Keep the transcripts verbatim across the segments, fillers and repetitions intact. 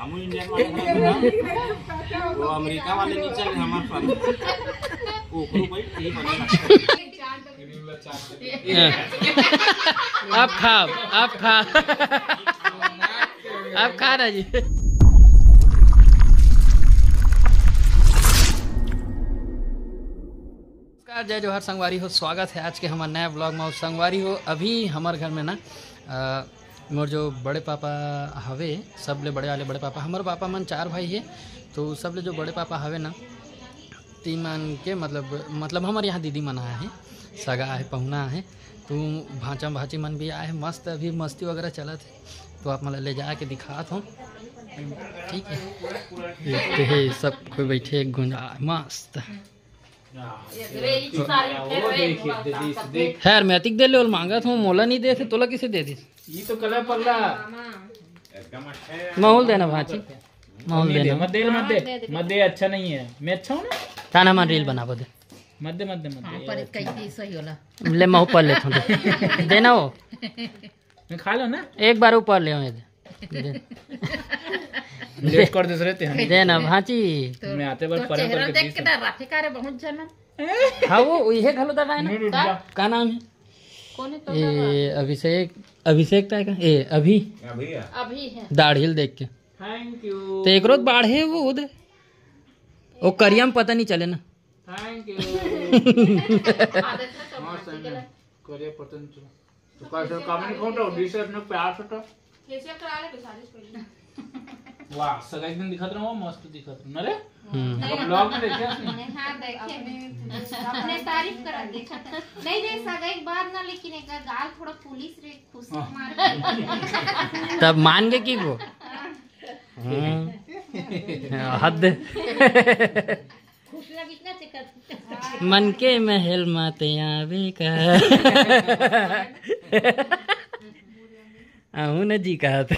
हम इंडियन वाले हैं ना, वो अमेरिका वाले नहीं चल रहे हमारे साथ। वो ऊपर ऊपर यही बने। आप खाओ, आप खा, आप खा ना जी। नमस्कार, जय जोहार संगवारी हो, स्वागत है आज के हमारे नया ब्लॉग में। और संगवारी हो, अभी हमारे घर में ना, अ, मोर जो बड़े पापा हवे, सबले बड़े वाले बड़े पापा, हमारे पापा मन चार भाई है, तो सबले जो बड़े पापा हवे ना, तीन मन के मतलब, मतलब हमारे यहाँ दीदी मन आए हैं, सगा है, पहुना है, तो भांचा भांची मन भी आए हैं। मस्त अभी मस्ती वगैरह चलत है, तो आप मतलब ले जा के दिखात हो। ठीक है, देखते हैं सब कोई बैठे गुंजा मस्त। खैर, मैं अतिक दे ले, ओल मांगत हूँ, मोला नहीं दे थे, तोला किसे दे दिस? ये तो कलर पल्ला। माहौल देना भांची, माहौल नहीं दे, देना। मत दे, मत दे, मत दे, अच्छा नहीं है। मैं अच्छा हूँ ना? ताना मन रील बनाबो दे। मत दे, मत दे, मत दे। पर कहीं भी सही होला। ले, महू पढ़ लेता हूँ। देना हो। मैं खा लो ना। एक बार ऊपर ले आऊँ, ये दे। दे। लेट कर दे रहे थे हम। दे ना भांची। मैं आते बार तो परे चेहरा करके देख के डर रहा था, का रे, बहुत जना। हाँ, वो यही घलो दादा है ना? नहीं, नहीं, का? जा। का नाम है? कौन है तो ये? अभिषेक, अभिषेक ताय का? ए, अभी? अभी है। अभी है। दाढ़ी ल देख के। Thank you। तो एक रोज बाढ़े वो दे। वो करिया में पता नहीं चले ना। Thank you। आदत है तो मस्त है ना। करिया पता नहीं चला। तो कैसे काम नहीं खोटा, बीस अपने प्यार से तो। फेशियल करा ले, साजिश कर ले। वाह, सगा एक दिन दिखत रहो, मस्त दिखत रहो ना रे। हम्म। वो ब्लॉग में देखे आपने? हाँ, देखे। अपने तारीफ करत देखा था। नहीं, नहीं, सगा एक बार ना, लेकिन एक गाल थोड़ा फूलिस रे, खुश हाँ। मार। तब मान गए कि वो? हम्म। हद। खुश लगिस ना, चिकन। मन के महल माते आवे का। आहू न जी कहत।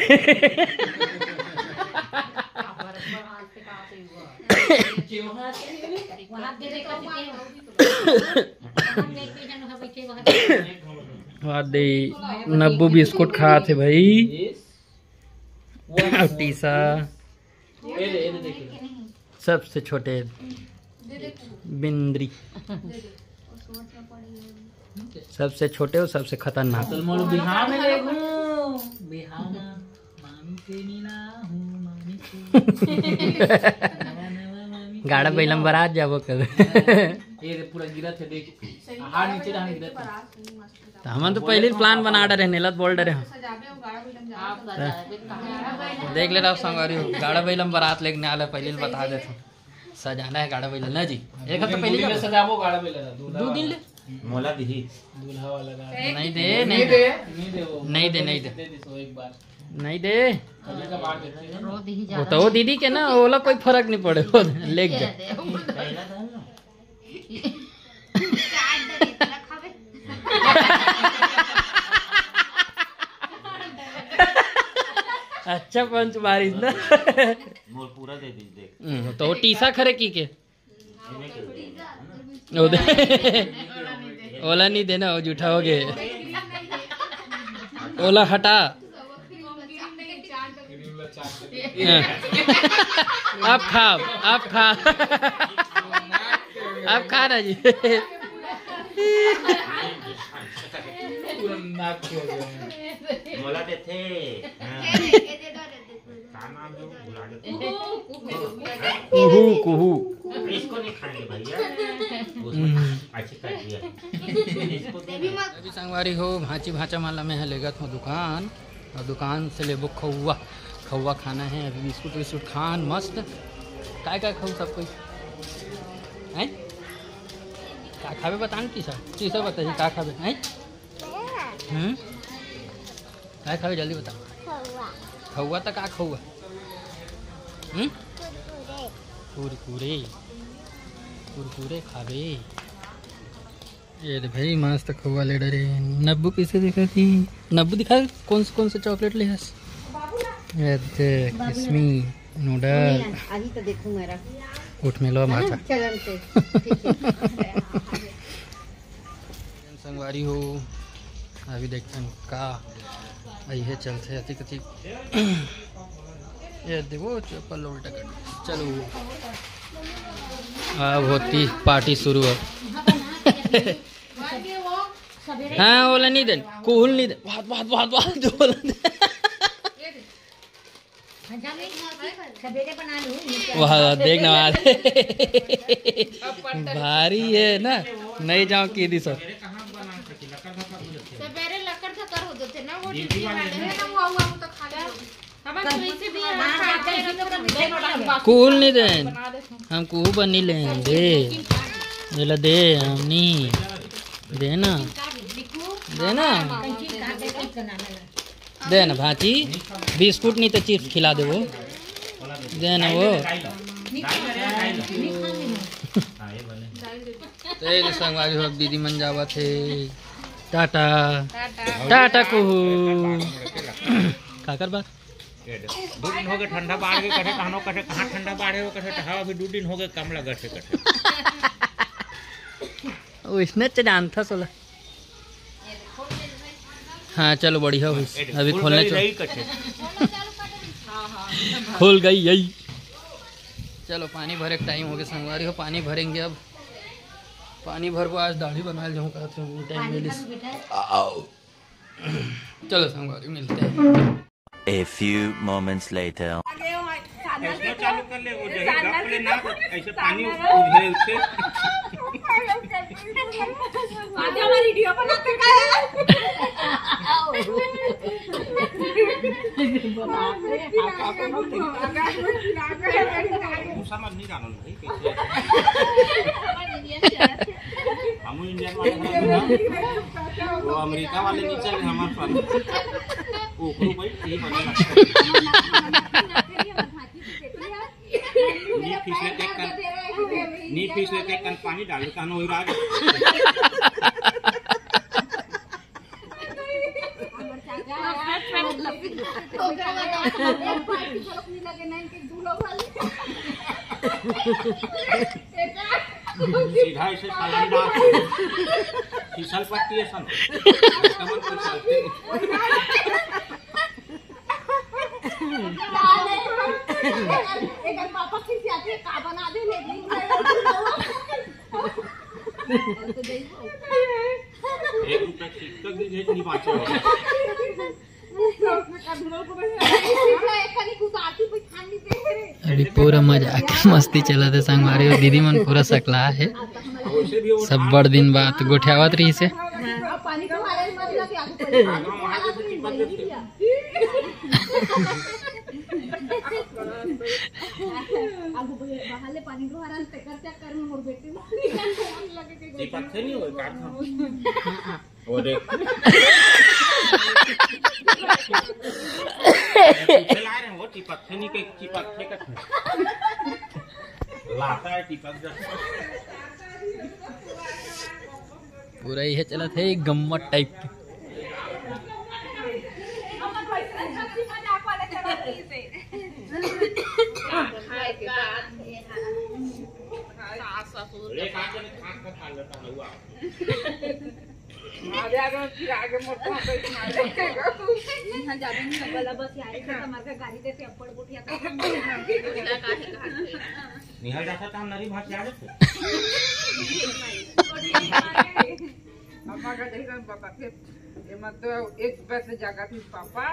वहाँ दे, नब्बू बिस्कुट खात हे भाई। और टीसा। सबसे छोटे बिंदरी, सबसे छोटे और सबसे खतरनाक। चल मोर बिहाव में देखूं, बिहाव में मामी के नीना हूँ, मामी के। गाड़ा बैलम बरात जाबो कल। ये रे पूरा गिरत है, देख। हार नीचे रहने गिरत है। तो हमन तो पहले ही प्लान बना डरे, नेलत बोल डरे हम। देख ले रहा संगवारी हो, गाड़ा बैलम बरात लेके आले, पहले ही बता देते हैं। सजाना है गाड़ा बैला ना जी। एक हफ्ता पहले दो दिन ले सजाबो गाड़ा बैला ला, दो दिन ले। मोला दिही। दूल्हा वाला गाड़ा। नहीं दे, नहीं नहीं दे। दे। नहीं दे, नहीं दे। दे दे सो एक बार। नहीं दे। कभी कभार देते हैं। रो दिही वो ज्यादा। तो वो दीदी के ना, ओला कोई फर्क नहीं पड़े, वो लेके जा। अच्छा पंच मारिस ना। मोर पूरा दे दीजिए, देख। हम्म, तो वो टीसा खरे की के? ओ दे। ओला नहीं देना, वो जूठा हो गए। ओला हटा। हाँ। आप खाओ, आप खा, आप खा ना जी। मोला देथे। हाँ। का नाम जो भुला गया। कुहू, कुहू। इसको नहीं खाएंगे भैया। उसमें हम्म। अच्छी कर दिया। इसको दे दे। अभी संगवारी हो, भांची भांचा मन ला मैं ह लेगत हूँ दुकान, और दुकान से लेबो खौआ। खौआ खाना है, अभी बिस्कुट विस्कुट खान मस्त। काय काय खाऊ सब कोई? हैं? का खाबे बता न, किसा? किसा बताइए, का खाबे? हैं? हम्म? काय खाबे, जल्दी बता। खौआ। खौआ त का खौआ? हम्म? कुरकुरे। कुरकुरे। कुरकुरे खाबे। ये दे भाई, मस्त खौआ ले डरे। नब्बू कैसे देखा थी? नब्बू दिखा, कौन से, कौन से चॉकलेट ले हस? ये देख, बाबू किसमी, नूडल। अभी तो देखूं मेरा। उठ मिलो है ना? माथा। चलन से। ठीक है। संगवारी हो, अभी देखते हैं का यही चलते अति कति। ये देखो, चप्पल उल्टा कर दिया। चलो, अब होती पार्टी शुरू अब। हाँ, ओला नहीं दे, कुहू ल नहीं दे, बहुत, बहुत, बहुत, बहुत, जो बोला दे। सवेरे बना लूँ। वाह, देख ना आज। भारी है ना, नहीं जाओ की दी सब। सवेरे लकड़ धकर हो जाते ना, वो ड्यूटी वाले हैं ना, वो हुआ, वो तो खा ले। हम तो इसे भी यहाँ खा के रखते हैं। कुहू ल नहीं दे, हम कुहू बर नहीं ले दे, ये ला दे, हम नहीं दे ना, दे ना। दे ना भांची, बिस्कुट नहीं तो चिप्स खिला दे वो। दे ना वो। तेरे संगवारी हो, अब दीदी मन जावत हे। टाटा। टाटा कुहू। काकर बात? दू दिन हो गए ठंडा बाढ़ के कथे, कहनो कथे, कहाँ ठंडा बाढ़ है, वो कथे, "हाँ, अभी दू दिन हो गए, कम लगत है," कथे। ओइसने च जानथस ओला। हाँ, चलो, बढ़िया होइस। अभी खोलने चल। खुल गई यही। चलो, पानी भरे के टाइम हो गया संगवारी हो, पानी भरेंगे अब। पानी भरबो, आज दाढ़ी बनवाए जाऊँ, कहत हूँ, टाइम मिलिस। आओ। चलो संगवारी, मिलते हैं। A few moments later। ऐसे चालू कर ले, वो जही गप ले ना, ऐसे पानी उझेल से। आजा हमारी वीडियो बनाते का है? समझ नहीं रहा हूँ भाई, कैसे? हम इंडियन वाले हैं ना, वो अमेरिका वाले नहीं चले हमारे साथ। वो ऊपर ऊपर ही बने लगता है। नी फिसले के कन, नी फिसले के कन पानी डाल देता ना, वही राज। सीधा ऐसे फलांडा, फिसल पट्टी है सन। कमर फिसलते। एकर पापा खिसियाथे, का बना दे, लेकिन एक रुपया खींच तक भी भेज नहीं बांचे हो। अरे पूरा मजाक मस्ती चलत हे संगवारी हो, दीदी मन पूरा सकला हे। सब बड़ दिन बाद गोठियावत रहिस हे। पानी तो हमारे मतलब आगू पड़े। आगू बहाले पानी को हरा तेकर चक्कर में मोर बेटी चिपकते नहीं हो, काट दो। वो देख। चिपकते नहीं, वो चिपकते नहीं, के चिपकते का लाता है, चिपक जाता है। पूरा ये चलत हे गम्मत टाइप के। यहाँ जाबे नहीं, वाला बस यार, एक तो हमारे गाड़ी देते, अब्बड़ गोठिया का। निहल जाता था, हम नरी भाग के आ जाते। पापा का देखा, पापा के, ये मत तो एक पैसे जागा थी, पापा,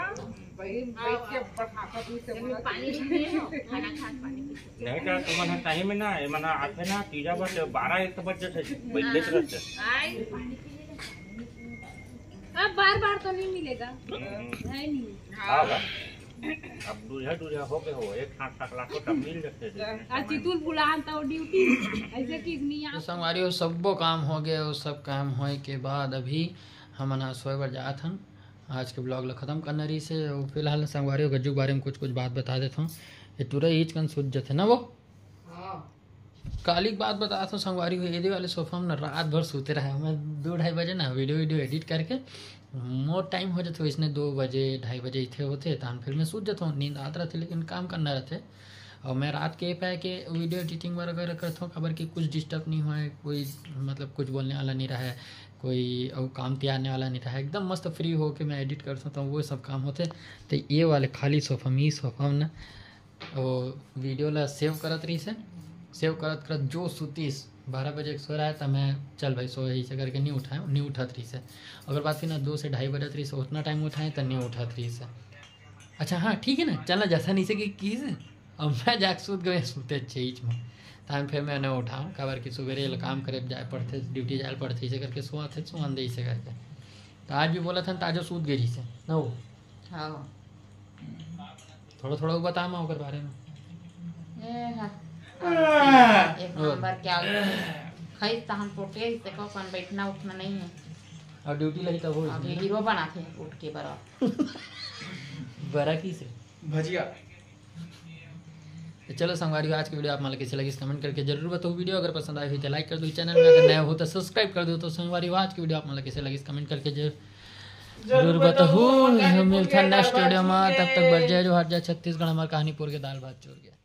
बहन, बैठ के अब्बड़ हाँका दूध से बोला पानी था। पीने हो, खाना खा के पानी पी। नहीं तो तुमन टाइम में ना, ये मना आते ना, तीजा बस बारह एक बजे से बैठे रहते। अब बार बार तो नहीं मिलेगा। हम्म। है नहीं। हाँ, बस। अब दूरिया दूरिया हो गए हो, एक साथ तक लाखों तक मिल जाते थे। आ चितुल बुलान तो ड्यूटी, ऐसे किस नहीं तो आ। संगवारी हो, सब्बो काम हो गए, वो सब काम होए के बाद अभी हमन ह सोए बर जात हन। आज के ब्लॉग ला खत्म करना रहिस हे। अउ फिलहाल संगवारी हो, गज्जू के बारे में कुछ कुछ बात बता देत हूँ। ये टुरा ईच कन सूत जथे ना वो। हाँ। काली के बात बतात हूँ संगवारी हो, एदे वाले सोफा में ना रात भर सूते रहे। मैं दो ढाई बजे ना वीडियो, वीडियो एडिट करके मोर टाइम हो जाथे, इसने दो बजे, ढाई बजे इथे होथे, तहन फिर मैं सूत जाथों। नींद आत रहथे, लेकिन काम करना रहथे। और मैं रात के पाए के वीडियो एडिटिंग वगैरह करथों, काबर कि कुछ डिस्टर्ब नहीं होए, कोई मतलब कुछ बोलने वाला नहीं रहे, कोई अउ काम तियारने वाला नहीं रहे, एकदम मस्त फ्री होके मैं एडिट करथों, तो वो सब काम होथे। तो ये वाले खाली सोफा में, ई सोफा में ना वो वीडियो ला सेव करत रहिस हे। सेव करत करत जो सुतीस, बारह बजे के सो रहा है, त मैं, "चल भाई, सो," ऐसे करके नहीं उठाए, नहीं उठत रहिस हे। अगर बात की ना, दो से ढाई बजत रहिस हे, उतना टाइम उठाए त नहीं उठत रहिस हे। "अच्छा, हाँ, ठीक है ना, चल ना," जैसा नहीं से कि किस, अब मैं जाके सूत गए, सूते अच्छे ही में। तहन फिर मैं नहीं उठाऊँ, काबर कि सुबेरे ये काम करे जाए पड़थे, ड्यूटी जाए पड़थे, इसे करके सोआथे, सोआन दे इसे करके। तो आज भी बोला था, ताजो सूत गई से ना हो। हाँ। थोड़ा थोड़ा बता मैं ओकर बारे में। ए हा। एक नंबर क्या, खैस तहन पोटे, इसे को अपन बैठना उठना नहीं है। और ड्यूटी लगी तब हो अभी इसमें। हीरो बनाथे उठ के बरा। बरा की से? भजिया। तो चलो संगवारी हो, आज की वीडियो आप मन ला कैसे लगिस, कमेंट करके जरूर बताओ। वीडियो अगर पसंद आई हुई तो लाइक कर दो, चैनल में अगर नया हो तो सब्सक्राइब कर दो। तो संगवारी हो, आज की वीडियो आप मन ला कैसे लगिस, कमेंट करके जरूर जरूर बताओ। बताओ। मिलता नेक्स्ट वीडियो में, तब तक बर जय जोहार, जय छत्तीसगढ़, हमार कहानीपुर के दाल भात चोर गया।